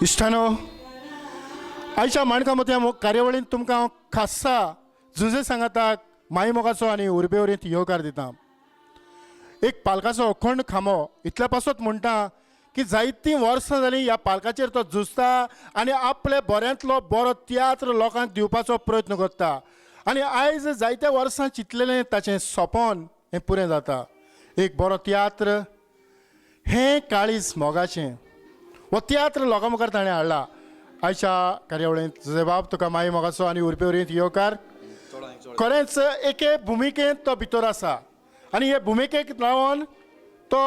इश्टानो, आयच्या माणका मोतया कार्यावळींत तुमकां हांव खासा जुजे सांगाताक माई मोगाचो आनी उर्बेवरींत येवकार दिता. एक पालकाचो अखंड खांबो इतल्या पासत म्हणटा की जायतीं वर्सां जालीं ह्या पालकाचेर तो झुजता आनी आपले बऱ्यांतलो बरो तियात्र लोकांक दिवपाचो प्रयत्न करता आनी आयज जायत्या वर्सां चिंतलेलें ताचें सपन हें पुरें जाता. एक बरो तियात्र हें काळीज मोगाचें, हो तियात्र लोकां मुखार ताणें हाडला. आयच्या कार्यावळींत जुजेबाब, तुका माई मोगाचो आनी उर्बेवरींत येवकार. खरेंच एके भुमिकेंत तो भितर आसा आनी हे भुमिकेक रावन तो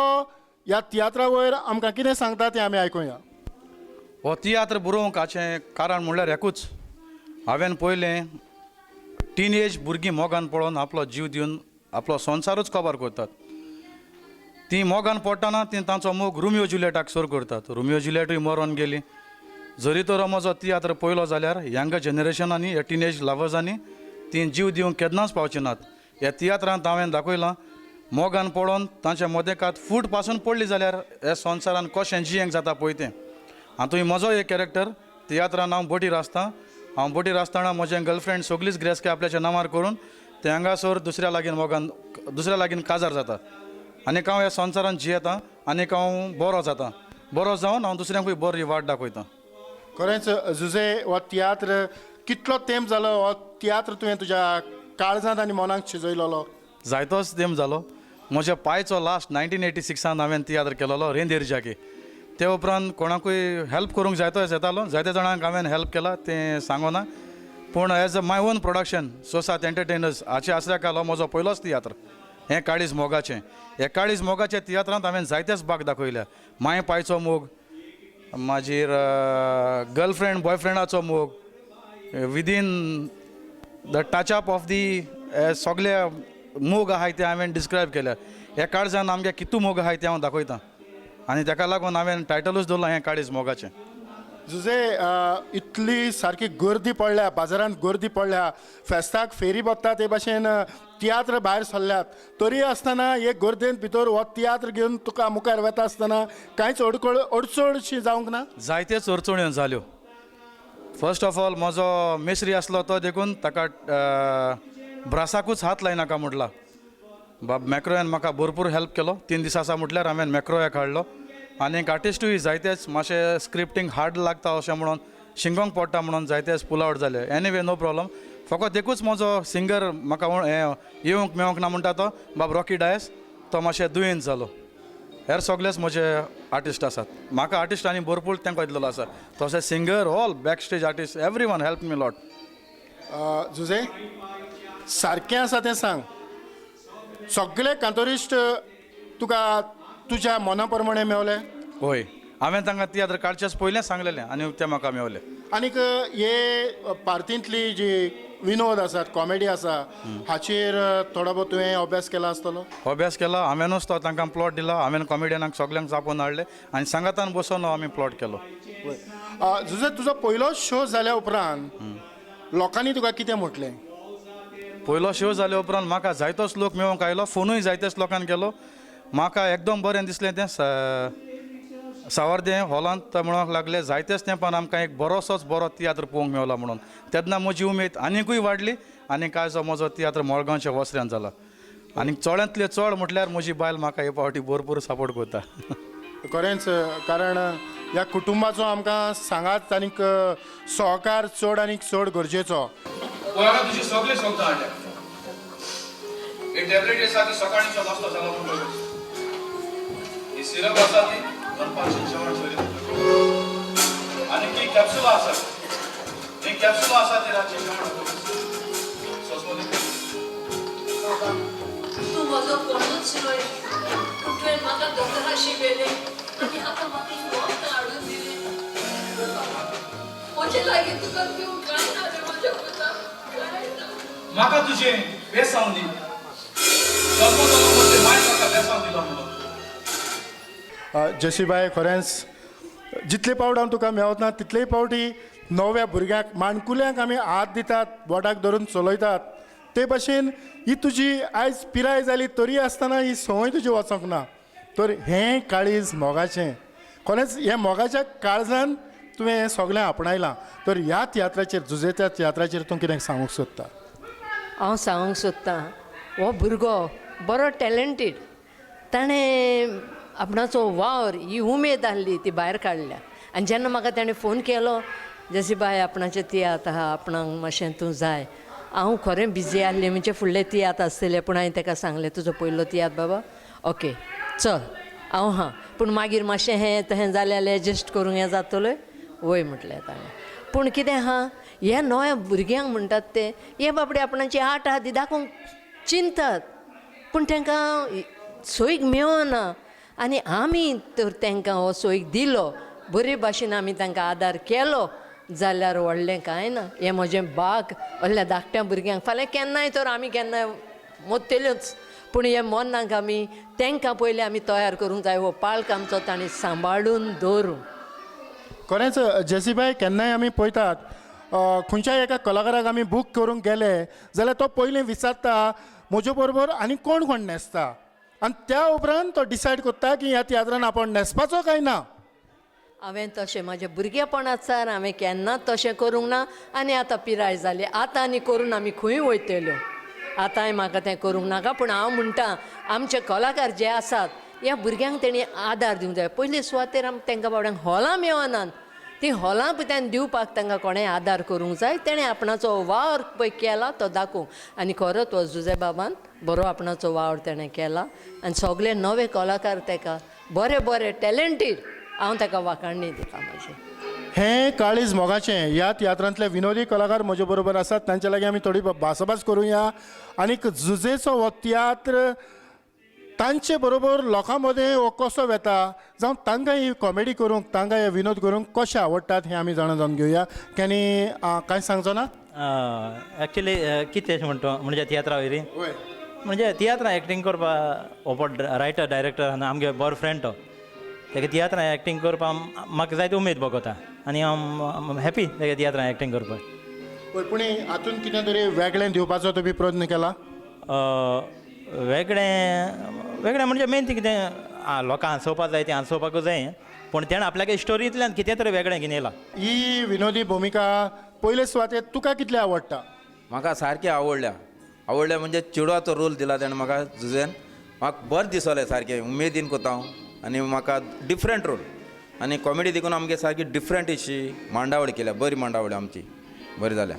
ह्या तियात्रा वयर आमकां कितें सांगता तें आमी आयकुया. हो तियात्र बरोवंक हाचें कारण म्हणल्यार एकूच, हांवें पयलें टिनेज भुरगीं मोगान पळोवन आपलो जीव दिवन आपलो संवसारूच कबर करतात. तीं मोगान पडटना तीं तांचो मोग रोमियो जुलियटाक सर करतात. रोमियो जुलियटूय मरोन गेली. जरी तर हो म्हजो तियात्र पयलो जाल्यार यंगर जनरेशनांनी, ह्या टिनेज लवर्सांनी तीं जीव दिवंक केन्नाच पावचे नात. ह्या तियात्रांत हांवें दाखयलां, मोगान पळोवन तांच्या मदेकात फूट पासून पडली जाल्यार ह्या संवसारान कशें जियेंक जाता पळय तें. हातूंत म्हजो एक कॅरेक्टर तियात्रान, हांव बोटीर आसता. हांव बोटीर आसतना म्हजें गर्लफ्रेंड सगळीच ग्रेस्की आपल्याच्या नांवार करून ते हांगासर दुसऱ्या लागीं मोगान, दुसऱ्या लागीं काजार जाता आनीक हांव ह्या संवसारान जियेता आनीक हांव बरो जाता. बरो जावन हांव दुसऱ्यांकूय बरी वाट दाखयता. खरेंच जुजे, हो तियात्र कितलो तेंप जालो, हो तियात्र तुवें तुज्या काळजांत आनी मनाक शिजयलेलो? जायतोच तेंप जालो. म्हज्या पायचो लास्ट 1986 हांवें तियात्र केलोलो, रेंदेर जाकी. ते उपरांत कोणाकूय हेल्प करूंक जायतोच येतालो. जायते जाणांक हांवें हेल्प केला तें सांगोना, पूण as a my own production, सोसात entertainers हाचे आसऱ्या खाला म्हजो पयलोच तियात्र हें काळीज मोगाचें. ह्या काळीज मोगाच्या तियात्रांत हांवें जायतेच भाग दाखयल्या: माय पायचो मोग, मागीर गर्लफ्रेंड बॉयफ्रेंडाचो मोग, within the touch-up of the सगळे मोग आहाय ते हांवें डिस्क्रायब केल्या. ह्या काळजान आमगे कितू मोग आहाय ते हांव दाखयतां आनी ताका लागून हांवें टायटलूच दवरलां हें काळीज मोगाचें. जुजे, इतली सारकी गर्दी पडल्या, बाजारांत गर्दी पडल्या, फेस्ताक फेरी भरता ते भाशेन तियात्र भायर सरल्यात, तरी आसतना हे गर्देंत भितर हो तियात्र घेवन तुका मुखार वता आसतना कांयच अडकळ अडचणशी जावंक ना? जायतेच अडचण्यो जाल्यो. फर्स्ट ऑफ ऑल, म्हजो मेस्त्री आसलो तो, देखून ताका ब्रासाकूच हात लायनाका म्हटला. बाब मॅक्रोयान म्हाका भरपूर हेल्प केलो. 3 दीस आसा म्हटल्यार हांवें मॅक्रोयाक हाडलो. आनीक आर्टिस्टूय जायतेच मातशें स्क्रिप्टींग हार्ड लागता अशें म्हणून, शिंगोंक पडटा म्हणून जायतेच पूल आवट जाले. Anyway, no problem. फकत एकूच म्हजो सिंगर म्हाका हें येवंक मेवोंक ना म्हणटा तो बाब रॉकी डायस, तो मातशें दुयेंत जालो. हेर सगळेच म्हजे आर्टिस्ट आसात. म्हाका आर्टिस्टांनी भरपूर तेंको दिल्लो आसा. तशें singer, all back stage artist, everyone help me lot. Jose, सारकें आसा तें सांग, सगळे कांतोरिस्ट तुका तुज्या मना प्रमाणे मेवले? हय, हांवें तांकां तियात्र काडचेच पयलें सांगलेलें आनी ते म्हाका मेवले. आनीक हे पार्तींतली जी विनोद आसात, कॉमेडी आसा, हाचेर थोडो भोव तुवें अभ्यास केला आसतलो? अभ्यास केला. हांवेंनूच तो तांकां प्लॉट दिला. हांवें कॉमेडियनाक सगल्यांक आपोवन हाडले आनी सांगातान बसोन आमी प्लॉट केलो. जुजे, तुजो पयलो शो जाल्या उपरांत लोकांनी तुका कितें म्हटलें? पयलो शो जाल्या उपरांत म्हाका जायतोच लोक मेळोंक आयलो. फोनूय जायतेच लोकांक केलो. म्हाका एकदम बरें दिसलें तें. सावर्दें हॉलांत ते म्हणूंक लागले, जायतेच तेंपान आमकां एक बरोसोच बरो तियात्र पळोवंक मेवला म्हणून. तेन्ना म्हजी उमेद आनिकूय वाडली आनी कांय जो म्हजो तियात्र मडगांवच्या वसऱ्यान जाला. आनी चोड्यांतले चड म्हटल्यार म्हजी बायल म्हाका हे फावटी भरपूर सपोर्ट करता. खरेंच, कारण ह्या कुटुंबाचो आमकां सांगात आनीक सहकार चड आनीक चड गरजेचो. तुजी सगळे शब्द हाडल्या. ही टॅबलेट आसा ती सकाळींचो नाश्तो जालो म्हणटकच, ही सिरप आसा ती दनपारचें जेवण सरी म्हणटकच, आनी ती कॅप्सुलां आसा, ही कॅप्सुलां आसा ती रातचें जेवण जातकच. सस्मो दी. बाबा, तूं म्हजो कोणूच न्हय, पूण तुवें म्हाका दोतोराशी व्हेलें आनी आतां म्हाका ही वखदां हाडून दिली. बाबा, म्हजे लागीं तुका दिवंक कांय ना रे म्हज्या पुता, कांय ना. म्हाका तुजें बेसांव दी. जल्मतलो म्हजे मांय म्हाका बेसांव दिलो म्हणून. जशीबाय, खरेंच जितले पावट हांव तुका मेवतना तितलेय पावटी नव्या भुरग्यांक, माणकुल्यांक आमी हात दितात, बोटाक धरून चलयतात, ते भाशेन ही तुजी आयज पिराय जाली तरी आसतना ही संवय तुजी वचोंक ना. तर हें काळीज मोगाचें. खरेंच हें मोगाच्या काळजान तुवें हें सगळें आपणायलां. तर ह्या तियात्राचेर, जुजेच्या तियात्राचेर तूं कितें सांगूंक सोदता? हांव सांगूंक सोदतां, हो भुरगो बरो टॅलंटेड. ताणें आपणाचो वावर, ही उमेद आहली ती भायर काडल्या. आनी जेन्ना म्हाका ताणें फोन केलो, जशी बाय आपणाचे तियात्र आहा, आपणाक मातशें तूं जाय, हांव खरें बिजी आहलें, म्हणजे फुडले तियात्र आसतले, पूण हांवें ताका सांगलें तुजो पयलो तियात्र बाबा, ओके चल हांव हा, पूण मागीर मातशें हें तहें जालें जाल्यार एडजस्ट करूंक हें जातलें वय म्हटलें ताणें. पूण कितें आहा, ह्या नव्या भुरग्यांक म्हणटात ते हे बाबडे आपणाची आर्ट आहा ती दाखोवंक चिंततात, पूण तांकां सोयीक मेळना. आनी आमी तर तांकां हो सोयीक दिलो, बरे भाशेन आमी तांकां आदार केलो जाल्यार व्हडलें कांय ना. हें म्हजें बाग व्हडल्या धाकट्या भुरग्यांक फाल्यां केन्नाय तर आमी केन्नाय मोत्तेल्योच, पूण हे मोन्नाक आमी तांकां पयलीं आमी तयार करूंक जाय. हो पाळक आमचो तांणी सांबाळून दवरूं. खरेंच जेसीबाय, केन्नाय आमी पळयतात खंयच्याय एका कलाकाराक आमी बूक करूंक गेले जाल्यार तो पयलीं विचारता म्हजे बरोबर आनी कोण कोण न्हेसता, आनी त्या उपरांत तो डिसायड करता की ह्या तियात्रान आपूण न्हेसपाचो काय ना. हांवें तशें म्हाज्या भुरगेपणाचार हांवें केन्नाच तशें करूंक ना, आनी आतां पिराय जाली, आतां आनी करून आमी खंय वयतल्यो, आतांय म्हाका तें करूंक नाका. पूण हांव म्हणटा आमचे कलाकार जे आसात ह्या भुरग्यांक तेणी आदार दिवंक जाय. पयले सुवातेर आम तांकां बाबड्यांक हॉलां मेळनात, तीं हॉलां पळय तांणी दिवपाक तांकां कोणें आदार करूंक जाय. तेणें आपणाचो वावर पळय केला तो दाखोवंक, आनी खरोच हो जुजे बाबान बरो आपणाचो वावर तेणें केला आनी सगळे नवे कलाकार ताका बरे बरे टॅलंटेड, हांव ताका वाखाणणी दिता म्हजी. हें काळीज मोगाचें ह्या तियात्रांतले विनोदी कलाकार म्हजे बरोबर आसात, तांचे लागीं आमी थोडी भासाभास करुया. आनीक जुजेचो हो तियात्र तांचे बरोबर लोकां मदें हो कसो वेता, जावं तांकां ही कॉमेडी करूंक, तांकां हे विनोद करूंक कशें आवडटात हें आमी जाणा जावन घेवया. केनी कांय सांगचो ना? एक्चुली कितें अशें म्हणटा म्हणजे तियात्रा वयली, म्हणजे तियात्रां एक्टींग करपा हो रायटर डायरेक्टर आहा आमगे बरो फ्रेंड, तो तेका तियात्रां एक्टींग करपा म्हाका जायती उमेद भोगता आनी हांव हॅपी तेका तियात्रां एक्टींग करपाक. पूण हातून कितें तरी वेगळें दिवपाचो तुमी प्रयत्न केला? वेगळें वेगळें म्हणजे मेन ती कितें लोकांक हांसोवपाक जाय तें हांसोवपाकूच जाय, पूण तेणें आपल्याक स्टोरींतल्यान कितें तरी वेगळें घेवन येयला. ही विनोदी भुमिका पयले सुवातेर तुका कितली आवडटा? म्हाका सारकें आवडल्या, आवडल्या म्हणजे चेडवाचो रोल दिला तेणें म्हाका जुजेन, म्हाका बरें दिसलें सारकें, उमेदीन कोता हांव आनी म्हाका डिफरंट रोल आनी कॉमेडी देखून आमगे सारकी डिफरंट अशी मांडावळ केल्या, बरी मांडावळ आमची बरी जाल्या.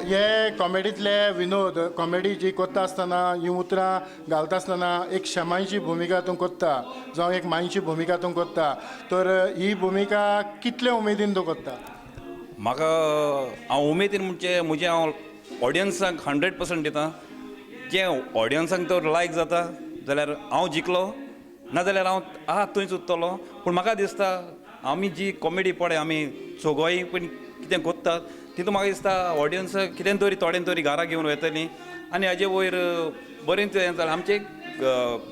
हे कॉमेडींतले विनोद, कॉमेडी जी करता आसतना ही उतरां घालता आसतना एक शेमांयची भुमिका तूं करता, जावं एक मांयची भुमिका तूं करता, तर ही भुमिका कितले उमेदीन तूं करता? म्हाका हांव उमेदीन म्हणजे म्हजें हांव ऑडियन्साक 100% दिता. जें ऑडियन्सांक तर लायक जाता जाल्यार हांव जिखलो, नाजाल्यार हांव आहा थंयच उरतलो. पूण म्हाका दिसता आमी जी कॉमेडी पळय आमी चोगोय पण कितें कोत्तात तितून म्हाका दिसता ऑडियन्स कितें तरी थोडें तरी घरा घेवन वयतलीं आनी हाजे वयर बरें हें जालें. आमचे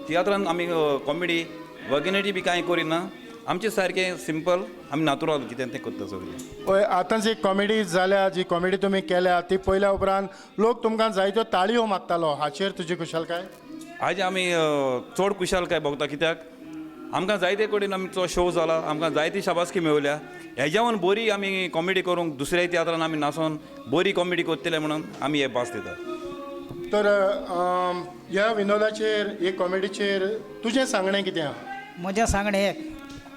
तियात्रान आमी कॉमेडी वगेनिटी बी कांय करिना, आमचें सारकें सिंपल आमी नातुराल कितें तें करता सगळें. हय, आतां जी कॉमेडी जाल्या, जी कॉमेडी तुमी केल्या ती पयल्या उपरांत लोक तुमकां जायत्यो ताळयो मागतालो, हाचेर तुजी खुशालकाय? आज आमी चड खुशालकाय भोगता, कित्याक आमकां जायते कडेन आमचो शो जाला, आमकां जायती शाबासकी मेवल्या. हेज्यावन बरी आमी कॉमेडी करूंक दुसऱ्या तियात्रान आमी नासोन बरी कॉमेडी करतले म्हणून आमी हे भास दितात. तर ह्या विनोदाचेर, हे कॉमेडीचेर तुजें सांगणें कितें आहा? म्हजें सांगणें एक,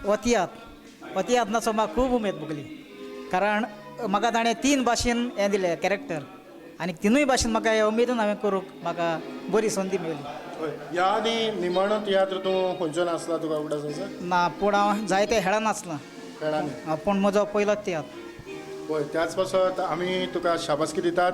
हो तियात्र, हो तियात्राचो म्हाका खूब उमेद भोगली, कारण म्हाका ताणें 3 भाशेन हें दिलें कॅरेक्टर आनी 3ूय भाशेन म्हाका हे उमेदून हांवें करूंक म्हाका बरी संदी मेळ्ळी. ह्या आदी निमाणो तियात्र तूं खंयचो नासला, तुका उगडास आसा? ना, पूण हांव जायते हेळा नाचलां, खेळांनी, पूण म्हजो पयलो तियात्र. हय, त्याच पासत आमी तुका शाबासकी दितात.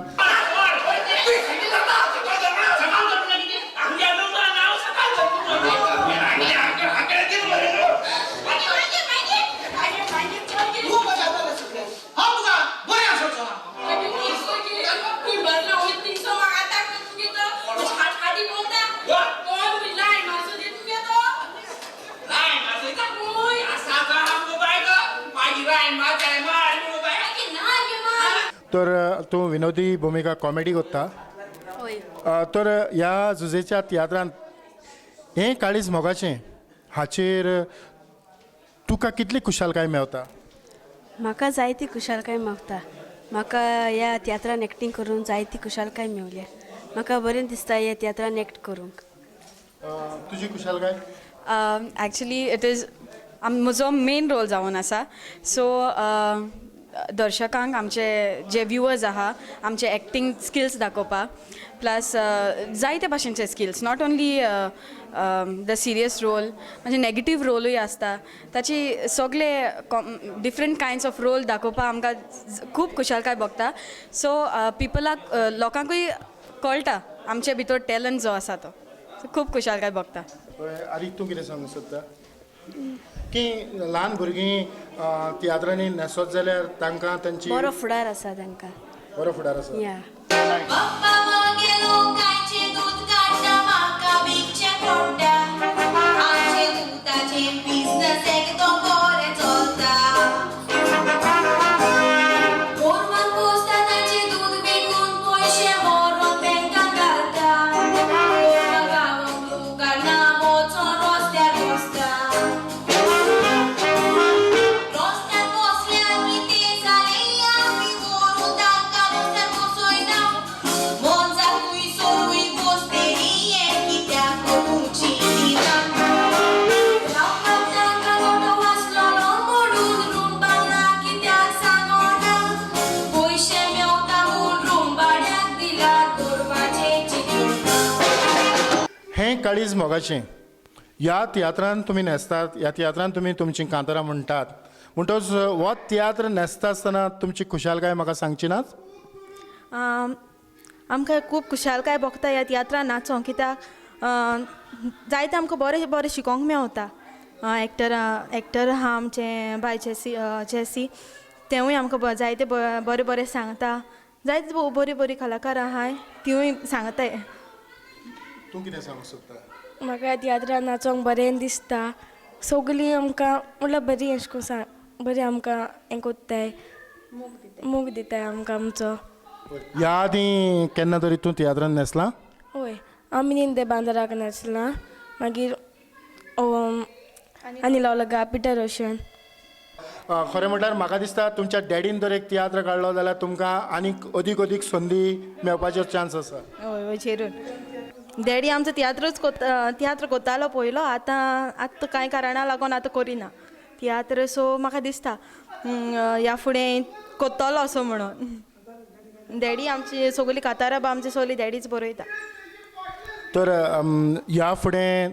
तर तूं विनोदी भुमिका कॉमेडी करता, तर ह्या जुजेच्या तियात्रांत हें काळीज मोगाचें हाचेर तुका कितली खुशालकाय मेवता? म्हाका जायती खुशालकाय मागता. म्हाका ह्या तियात्रान एक्टींग करून जायती खुशालकाय मेवल्या. म्हाका बरें दिसता ह्या तियात्रान एक्ट करूंक. तुजी खुशालकाय? एक्चुली it is म्हजो मेन रोल जावन आसा. सो दर्शकांक, आमचे जे व्युवर्स आहा, आमचे एक्टींग स्किल्स दाखोवपाक, प्लस जायते भाशेनचे skills, not only the serious role, म्हणजे नेगेटीव रोलूय आसता, ताची सगळे डिफरंट कायंड्स ऑफ रोल दाखोवपाक आमकां खूब खुशालकाय भोगता. सो पिपलाक, लोकांकूय कळटा आमचे भितर टॅलंट जो आसा तो. खूब खुशालकाय भोगता. आनी तूं कितें सांगूंक सोदता की ल्हान भुरगीं तियात्रांनी न्हेसत जाल्यार तांकां तांची बरो फुडार आसा तांकां. बरो फुडार आसा. या. पप्पा मागेलो गायचें दूद काडटा, म्हाका विकचें पडटा. आमचे दुदाचें बिजनस एकदम बरें चलता. गोरवांक पोसता ताचें दूद विकून पयशे व्हरोन बँकान घालता. गोरवां गांवांक दुकानां वचोन रस्त्यार बसता. रस्त्यार बसल्यार कितें जालें, आमी व्हरून तांकां रस्त्यार बसयना. मनशाकूय सोरूय बसतली, हें कित्याक कोणूच चिंतिना. रावपाक तांकां गोठो आसलेलो म्हणून रूम बांदला, कित्याक सांगना. पयशे मेवता म्हूण रूम भाड्याक दिला, गोरवाचें चिंतून. हें काळीज मोगाचें ह्या तियात्रान तुमी न्हेसतात, ह्या तियात्रान तुमी तुमचीं कांतारां म्हणटात, म्हणटच हो तियात्र न्हेसता आसतना तुमची खुशालकाय म्हाका सांगची नाच? आमकां खूब खुशालकाय भोगता ह्या तियात्रान नाचोंक, कित्याक जायते आमकां बरें बरें शिकोंक मेवता. एक्टर एक्टर आहा आमचे बाय जेसी, जेसी तेवूय आमकां जायते बरें बरें सांगता. जायते बरीं बरीं कलाकार आहाय, तिवूय सांगताय. तूं कितें सांगूंक सोदता? म्हाका तियात्रान नाचोंक बरें दिसता. सगलीं आमकां म्हणल्यार बरीं अेश कोन्न सांग, बरीं आमकां हें कोत्ताय, मोग दिताय आमकां आमचो. ह्या आदीं केन्ना तरी तूं तियात्रान न्हेसलां? हय, आमी न्ही ते बांद्राक नाचलां, मागीर आनी लावला पिटर रोशन. खरें म्हटल्यार म्हाका दिसता तुमच्या डॅडीन जर एक तियात्र काडलो जाल्यार तुमकां आनीक अदीक अदीक संदी मेळपाचो चान्स आसा. हय हय, जेरून डॅडी आमचो तियात्रूच कोत्ता, तियात्र कोत्तालो पयलो. आतां आतां कांय कारणां लागून आतां करिना तियात्र. सो म्हाका दिसता ह्या फुडें कोत्तलो असो म्हणून. डॅडी आमची सगळीं कातारां बा आमची सगळी डॅडीच बरयता. तर ह्या फुडें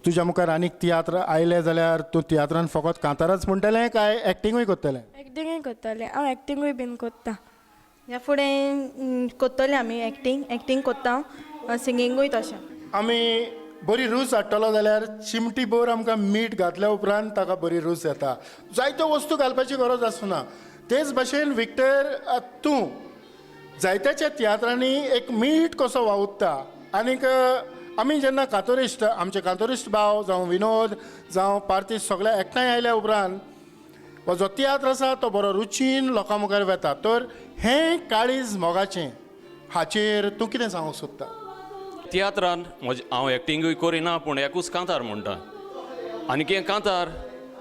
तुज्या मुखार आनीक तियात्र आयले जाल्यार तूं तियात्रान फकत कांताराच म्हणटलें काय एक्टिंगूय करतलें? एक्टिंगूय कोत्तलें हांव, एक्टिंगूय बीन कोत्ता. ह्या फुडें कोत्तलें आमी एक्टींग, एक्टींग कोत्ता, सिंगिंगूय तशें. आमी बरी रूच हाडटलो जाल्यार चिमटी भर आमकां मीठ घातल्या उपरांत ताका बरी रूच येता. जायत्यो वस्तू घालपाची गरज आसना. तेच भाशेन विक्टर, तूं जायत्याच्या तियात्रांनी एक मीठ कसो वावुरता. आनीक आमी जेन्ना कातोरिस्ट, आमचे कातोरिस्ट भाव जावं विनोद जावं पार्थिस सगळे एकठांय आयल्या उपरांत हो जो तियात्र आसा तो बरो रुचीन लोकां मुखार वता. तर हें काळीज मोगाचें हाचेर तूं कितें सांगूंक सोदता? तियात्रान म्हजें हांव एक्टिंगूय करिना, पूण एकूच कांतार म्हणटा. आनी हें कांतार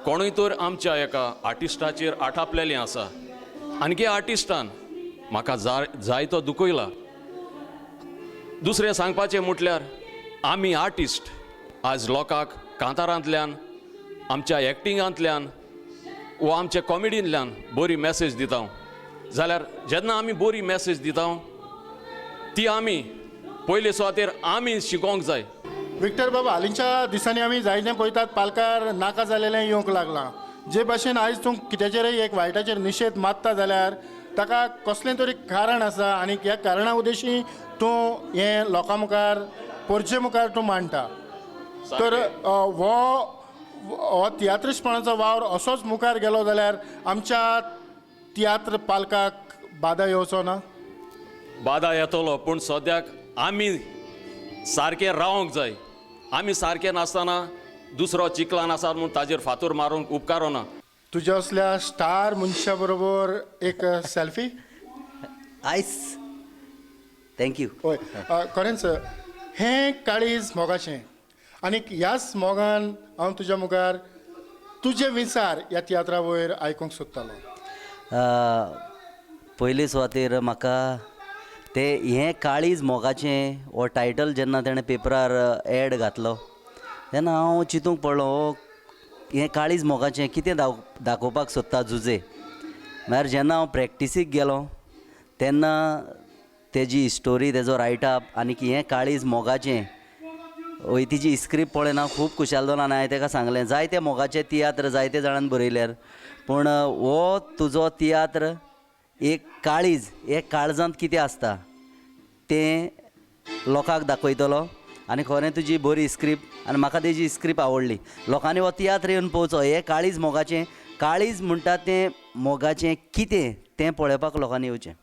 कोणूय तर आमच्या एका आर्टिस्टाचेर आठापलेलें आसा आनी हे आर्टिस्टान म्हाका जायतो दुखयला. दुसरें सांगपाचें म्हटल्यार आमी आर्टिस्ट आज लोकांक कांतारांतल्यान, आमच्या एक्टिंगांतल्यान वो आमच्या कॉमेडींतल्यान बरी मॅसेज दिता. जाल्यार जेन्ना आमी बरी मॅसेज दिता ती आमी पयले सुवातेर आमी शिकोवंक जाय. विक्टर बाबा, हालींच्या दिसांनी आमी जायतें पळयतात पालकार नाका जालेलें येवंक लागलां. जे भाशेन आयज तूं कित्याचेरय एक वायटाचेर निशेध मारता जाल्यार ताका कसलें तरी कारण आसा आनी ह्या कारणा उद्देशी तूं हें लोकां मुखार, परजे मुखार तूं मांडटा. तर हो तियात्रिस्टपणाचो वावर असोच मुखार गेलो जाल्यार आमच्या तियात्र पालकाक बादा येवचो ना? बादा येतलो, पूण सद्याक आमी सारकें रावंक जाय. आमी सारकें नासतना दुसरो चिकलान आसा म्हूण ताजेर फातोर मारूंक उपकारना. तुज्या असल्या स्टार मनशा बरोबर एक सेल्फी? Ice, thank you. हय, खरेंच हें काळीज मोगाचें आनी ह्याच मोगान हांव तुज्या मुखार तुजे विचार ह्या तियात्रा वयर आयकूंक सोदतालो. पयले सुवातेर म्हाका ते हें काळीज मोगाचें हो टायटल जेन्ना तेणें पेपरार एड घातलो तेन्ना हांव चिंतूंक पडलो, हो हें काळीज मोगाचें कितें दाखोवपाक सोदता जुजे. म्हळ्यार जेन्ना हांव प्रॅक्टिसीक गेलो तेन्ना तेजी स्टोरी, तेजो रायटअप आनी हें काळीज मोगाचें वय तिजी स्क्रिप्ट पळयन हांव खूब खुशाल जालो आनी हांवें ताका सांगलें, जायते मोगाचे तियात्र जायते जाणान बरयल्यार पूण हो तुजो तियात्र एक काळीज, एक काळजांत कितें आसता तें लोकांक दाखयतलो आनी खरें तुजी बरी स्क्रिप्ट आनी म्हाका तेजी स्क्रिप्ट आवडली. लोकांनी हो तियात्र येवन पळोवचो. हें काळीज मोगाचें, काळीज म्हणटा तें मोगाचें कितें तें पळोवपाक लोकांनी येवचें.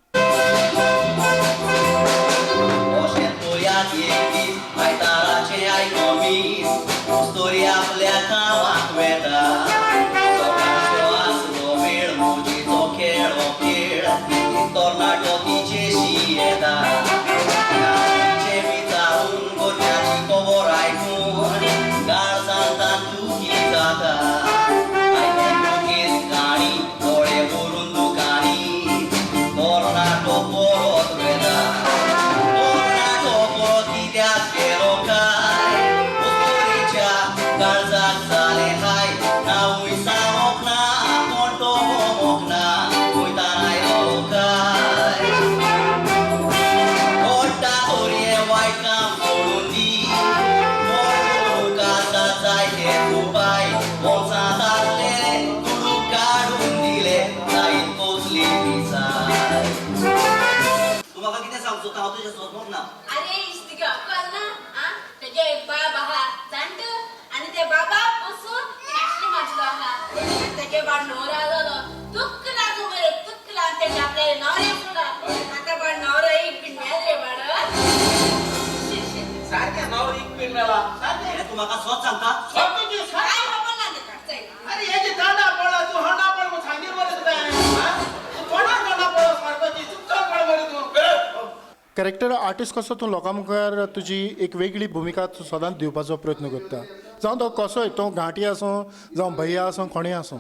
कॅरेक्टर आर्टिस्ट कसो तूं लोकां मुखार तुजी एक वेगळी भुमिका तूं सदांच दिवपाचो प्रयत्न करता, जावं तो कसोय, तो घांटी आसूं जावं भैया आसूं कोणूय आसूं.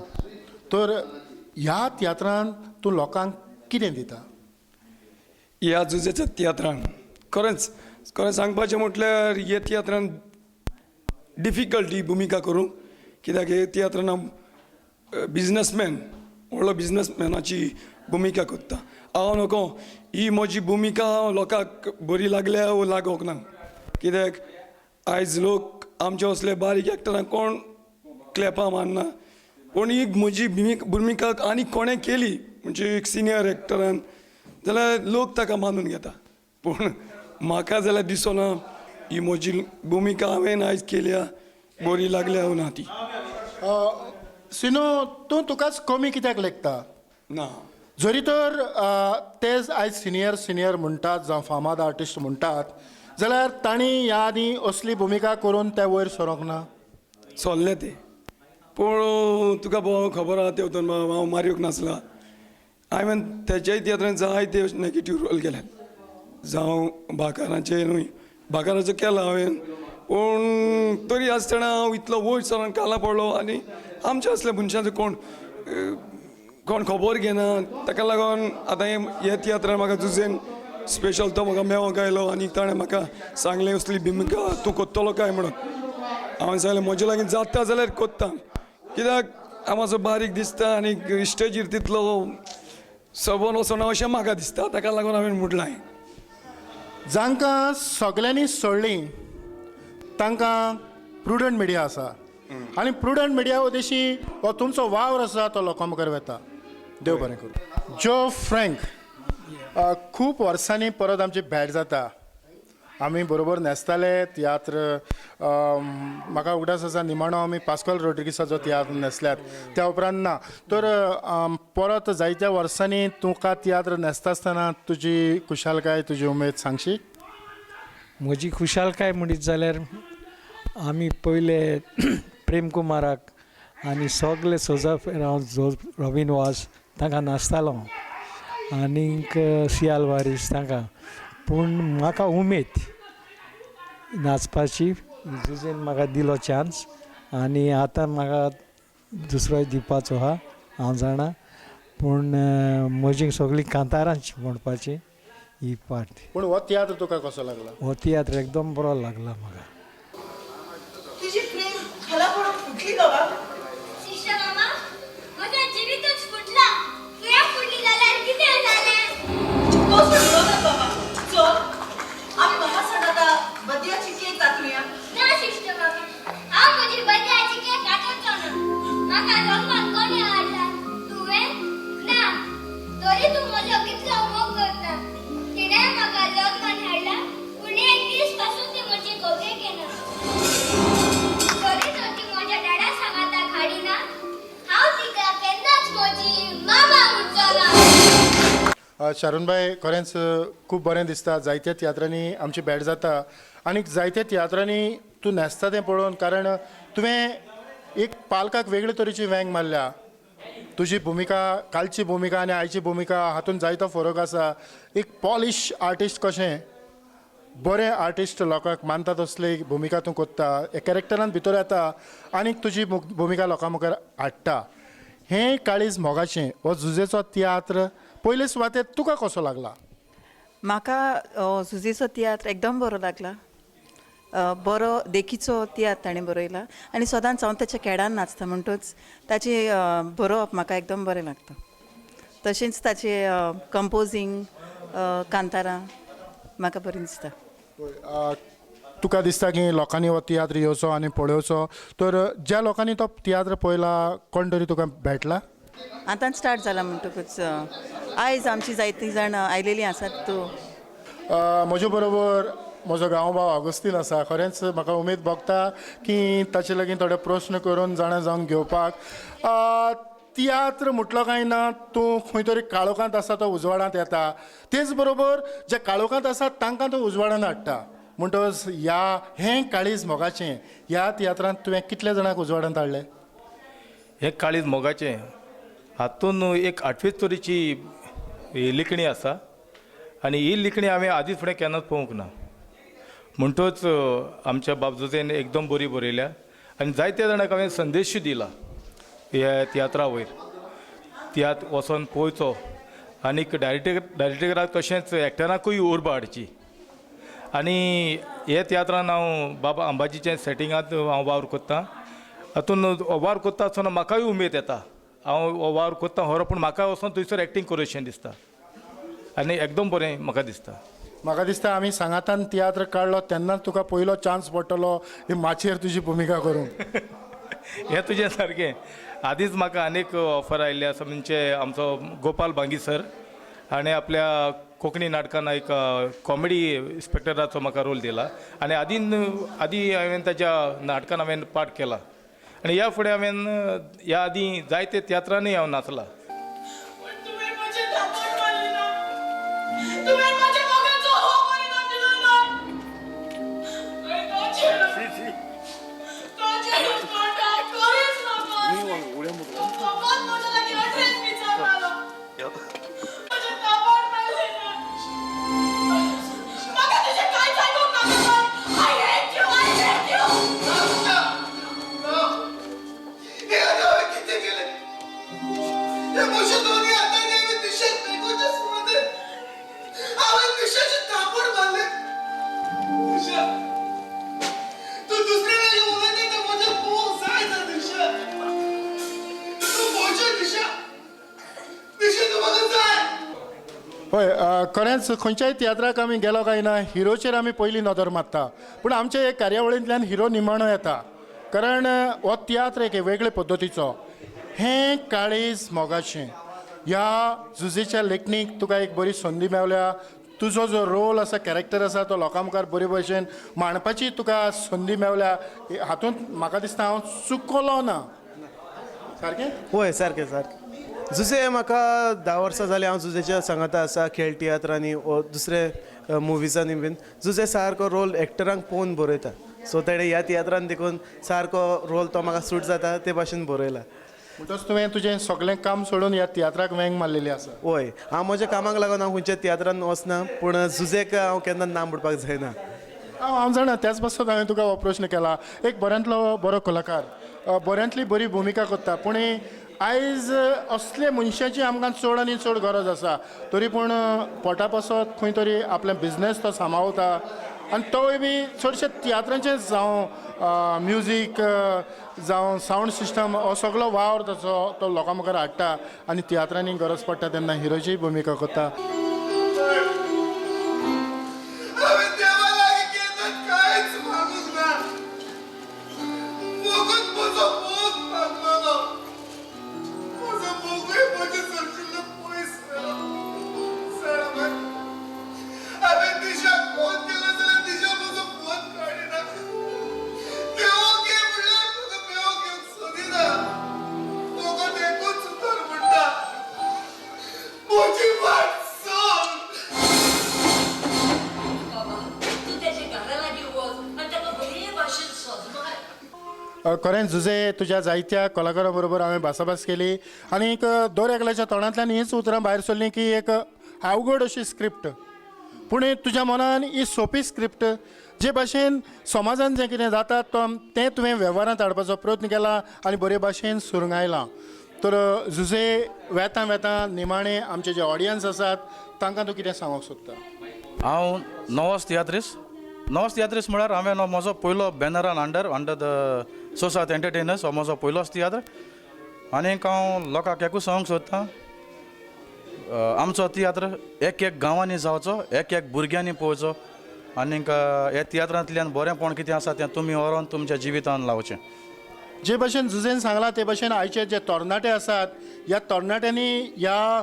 तर ह्या तियात्रान तूं लोकांक कितें दिता? ह्या जुजेच्या तियात्रान खरेंच खरें सांगपाचें म्हटल्यार ह्या तियात्रान डिफिकल्टी भुमिका करूंक, कित्याक हे तियात्रान हांव बिजनसमॅन, व्हडलो बिजनसमॅनाची भुमिका करता. हांव नको ही म्हजी भुमिका लोकांक बरी लागल्या वो लागोंक ना, कित्याक आयज लोक आमचे असले बारीक एक्टरांक कोण क्लॅपां मारना, पूण ही म्हजी भुमिका आनी कोणें केली म्हणजे एक सिनियर एक्टरान जाल्यार लोक ताका मानून घेता, पूण म्हाका जाल्यार दिसना ही म्हजी भुमिका हांवें आयज केल्या बरी लागल्या ना ती. सिनो, तूं तुकाच कमी कित्याक लेखता? ना जरी तर तेच आयज सिनियर सिनियर म्हणटात जावं फामाद आर्टिस्ट म्हणटात जाल्यार तांणी ह्या आदीं असली भुमिका करून ते वयर सरोंक ना? सोल्ले ते, पूण तुका भोव खबर आहा तेवतन हांव मारियोक नासला, हांवें तेच्याय तियात्रान जायते नेगेटीव रोल केल्यात, जावं बाकारांचे न्हय, बाकाराचो केला हांवें, पूण तरी आसतना हांव इतलो वयर सरोन काला पडलो आनी आमच्या असल्या मनशांचो कोण कोण खबर घेना, ताका लागून आतां हे तियात्रान म्हाका जुजेन स्पेशल तो म्हाका मेवोंक आयलो आनी ताणें म्हाका सांगलें असली भुमिका तूं कोत्तलो काय म्हणून. हांवें सांगलें म्हजे लागीं जाता जाल्यार कोत्ता, कित्याक हांव मातसो बारीक दिसता आनी स्टेजीर तितलो सबन वचना अशें म्हाका दिसता, ताका लागून हांवें म्हटलां. जांकां सगल्यांनी सोडलीं तांकां प्रुडंट मिडिया आसा आनी प्रुडंट मिडिया उद्देशी हो तुमचो वावर आसा तो लोकां मुखार वता. देव बरें करूं. जो फ्रँक, खूब वर्सांनी परत आमची भेट जाता, आमी बरोबर न्हेसताले तियात्र. म्हाका उगडास आसा निमाणो आमी पास्कॉल रोड्रिगीसाचो तियात्र न्हेसल्यात, त्या उपरांत ना. तर परत जायत्या वर्सांनी तुका तियात्र न्हेसता आसतना तुजी खुशालकाय, तुजी उमेद सांगशी? म्हजी खुशालकाय म्हणीत जाल्यार आमी पयले प्रेम कुमाराक आनी सगले सोजा हांव रॉबीन वास तांकां नाचतालो आनीक सियाल वारीस तांकां, पूण म्हाका उमेद नाचपाची जुजेन म्हाका दिलो चान्स आनी आतां म्हाका दुसरोय दिवपाचो आहा हांव जाणा, पूण म्हजी सगळीं कांतारांच म्हणपाची ही पार्ट. पूण हो तियात्र तुका कसो लागला? हो तियात्र एकदम बरो लागला म्हाका. तुजी प्रेम खाला पडून फुटली बाबा. शिष्य मामा, म्हजें जिवितूच फुटलां. तुवें फुडली जाल्यार कितें जालें? तो सोडलो ना बाबा. चल आमी म्हाका सांगता बद्याची केक कातरुया. ना शिष्य मामा, हांव म्हजी बद्याची केक कातरचो ना. म्हाका जल्माक कोणें हाडला? तुवें? ना. तरी तूं म्हजो कितलो मोग करता. तिणें म्हाका जल्मान हाडला, पूण एक दीस पासून ती म्हजी गोगेक येना. तरी तर ती म्हज्या डॅडा सांगाताक हाडिना. हांव तिका केन्नाच म्हजी मामा म्हणचो ना. शारून भाई, खरेंच खूब बरें दिसता. जायत्या तियात्रांनी आमची भेट जाता आनी जायत्या तियात्रांनी तूं न्हेसता तें पळोवन, कारण तुवें एक पालकाक वेगळे तरेची वेंग मारल्या. तुजी भुमिका, कालची भुमिका आनी आयची भुमिका हातूंत जायतो फरक आसा. एक पॉलिश आर्टिस्ट कशें बरें आर्टिस्ट लोकांक मानता तसली भुमिका तूं कोत्ता, कॅरेक्टरान भितर येता आनी तुजी भुमिका लोकां मुखार हाडटा. हें काळीज मोगाचें हो जुजेचो तियात्र पयले सुवातेर तुका कसो लागला? म्हाका जुजेचो तियात्र एकदम बरो लागला. बरो देखीचो तियात्र ताणें बरयला आनी सदांच हांव ताच्या खेळान नाचता, म्हणटूच ताचें बरोवप म्हाका एकदम बरें लागता. तशेंच ताचें कंपोजींग कांतारां म्हाका बरीं दिसता. तुका दिसता की लोकांनी हो तियात्र येवचो आनी पळोवचो, तर ज्या लोकांनी तो तियात्र पळयला कोण तरी तुका भेटला? आतांच स्टार्ट जाला म्हणटकूच आयज आमची जायतीं जाणां आयलेलीं आसात. तूं म्हजे बरोबर म्हजो गांव भाव ऑगस्टीन आसा. खरेंच म्हाका उमेद भोगता की ताचे लागीं थोडे प्रस्न करून जाणा जावन घेवपाक. तियात्र म्हटलो काय ना तूं खंय तरी काळोखांत आसा तो उजवाडांत येता, तेच बरोबर जे काळोखांत आसा तांकां तूं उजवाडांत हाडटा. म्हणटकच ह्या हें काळीज मोगाचें ह्या तियात्रांत तुवें कितल्या जाणांक उजवाडांत हाडलें? हें काळीज मोगाचें हातून एक आठवेच तरेची लिखणी आसा आनी ही लिखणी हांवें आदीं फुडें केन्नाच पळोवंक ना. म्हणटच आमच्या बाब जुजेन एकदम बरी बरयल्या आनी जायत्या जाणांक हांवें संदेशूय दिला ह्या तियात्रा वयर. तियात्र वचोन पळोवचो आनीक डायरेक्टराक तशेंच एक्टराकूय उर्बा हाडची. आनी हे तियात्रान हांव बाबा अंबाजीच्या सेटिंगांत हांव वावर कोत्तां. हातून वावर कोत्ता आसतना म्हाकाय उमेद येता. हांव वावर कोत्ता खरो, पूण म्हाका वचोन थंयसर एक्टींग करूं दिसता आनी एकदम बरें म्हाका दिसता. म्हाका दिसता आमी सांगातान तियात्र काडलो तेन्नाच तुका पयलो चान्स पडटलो ही माचयेर तुजी भुमिका करूंक. हें तुजें सारकें. आदींच म्हाका आनीक ऑफर आयिल्ली आसा, म्हणजे आमचो गोपाल भांगी सर हाणें आपल्या कोंकणी नाटकान एक कॉमेडी इन्स्पेक्टराचो म्हाका रोल दिला आनी आदीं हांवें ताच्या नाटकान हांवें पार्ट केला आनी ह्या फुडें हांवें ह्या आदीं जायते तियात्रांनी हांव नाचला. हय, खरेंच खंयच्याय तियात्राक आमी गेलो काय ना हिरोचेर आमी पयलीं नदर मारता, पूण आमच्या एक कार्यावळींतल्यान हिरो निमाणो येता, कारण हो तियात्र एक वेगळे पद्दतीचो. हें काळीज मोगाचें ह्या जुजेच्या लेखणीक तुका एक बरी संदी मेवल्या. तुजो जो रोल आसा, कॅरेक्टर आसा तो लोकां मुखार बरे भशेन मांडपाची तुका संदी मेवल्या. हातूंत म्हाका दिसता हांव चुकलो ना. सारकें? हय, सारकें सारकें. जुजे म्हाका 10 वर्सां जालीं हांव जुजेच्या सांगाता आसा, खेळ तियात्रांनी वो दुसरे मुविजांनी बीन. जुजे सारको रोल एक्टरांक पळोवन बरयता, सो तेणें ह्या तियात्रान देखून सारको रोल तो म्हाका सूट जाता ते भाशेन बरयला. म्हणटच तुवें तुजें सगळें काम सोडून ह्या तियात्राक वेंग मारलेली आसा? हय, हांव म्हज्या कामाक लागून हांव खंयच्या तियात्रान वचना, पूण जुजेक हांव केन्ना ना म्हणपाक जायना. हांव जाणा, त्याच पासत हांवें तुका हो प्रश्न केला. एक बऱ्यांतलो बरो कलाकार, बऱ्यांतली बरी भुमिका करता, पूण आयज असले मनशाची आमकां चड आनी चड गरज आसा. तरी पूण पोटा पासत खंय तरी आपले बिजनेस तो सांबाळता आनी तोय बी चडशे तियात्रांचेच, जावं म्युजीक जावं सावंड सिस्टम, हो सगलो वावर ताचो तो लोकां मुखार हाडटा आनी तियात्रांनी गरज पडटा तेन्ना हिरोचीय भुमिका करता. खरेंच जुझे, तुज्या जायत्या कलाकारां बरोबर हांवें भासाभास केली आनी एक दर एकल्याच्या तोंडांतल्यान हीच उतरां भायर सरलीं की एक अवघड अशी स्क्रिप्ट, पूण तुज्या मनान ही सोंपी स्क्रिप्ट जे भाशेन समाजान जें कितें जाता तो तें तुवें वेव्हारांत हाडपाचो प्रयत्न केला आनी बरे भाशेन सुरंगायलां. तर जुझे, वेता वेता निमाणें आमचे जे ऑडियन्स आसात तांकां तूं कितें सांगूंक सोदता? हांव नवोच तियात्रीस. नवोच तियात्रीस म्हळ्यार हांवें म्हजो पयलो बॅनरान अंडर the सोसात एंटरटेनर्स हो म्हजो पयलोच तियात्र. आनीक हांव लोकांक एकूच सांगूंक सोदतां, आमचो तियात्र एक एक गांवांनी जावचो, एक एक भुरग्यांनी पळोवचो आनीक ह्या तियात्रांतल्यान बरेंपण कितें आसा तें तुमी व्हरोन तुमच्या जिवितान लावचें. जे भाशेन जुझेन सांगलां ते भाशेन आयचे जे तरणाटे आसात ह्या तरणाट्यांनी ह्या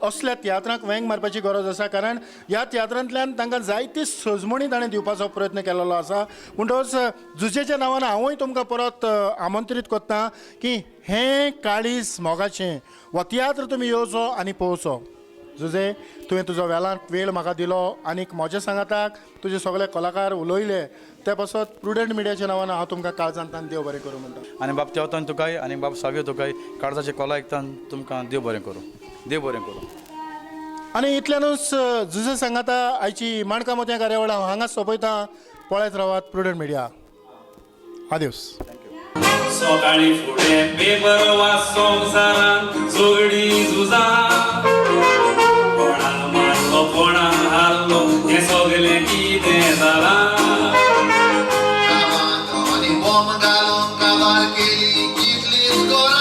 असल्या तियात्रांक वेंग मारपाची गरज आसा, कारण ह्या तियात्रांतल्यान तांकां जायती सजमणी ताणें दिवपाचो प्रयत्न केलेलो आसा. म्हणटकच जुझेच्या नांवान हांवूय तुमकां परत आमंत्रीत करता की हें काळीज मोगाचें हो तियात्र तुमी येवचो आनी पळोवचो. जुझे, तुवें तुजो वेळांत वेळ म्हाका दिलो आनीक म्हज्या सांगाताक तुजे सगळे कलाकार उलयले ते पासत प्रुडंट मिडियाच्या नांवान हांव तुमकां काळजांतल्यान देव बरें करूं म्हणटा. आनी बाब तेवतान तुकाय आनी बाब सावयो तुकाय काळजाचे कोला आयकतान तुमकां देव बरें करूं, देव बरें करूं. आनी इतल्यानूच जुझे सांगाता आयची माणकां मोतयां कार्यावळ हांव हांगाच सोंपयता. पळयत रावात प्रुडंट मिडिया. आदेवस. सकाळी फुडें पेपर वाच संवसारान झगडीं झुजां, कोणा मारलो कोणा हारलो हें सगलें कितें जालां. गांवांनी बॉम्ब घालून काबार केली कितलीच.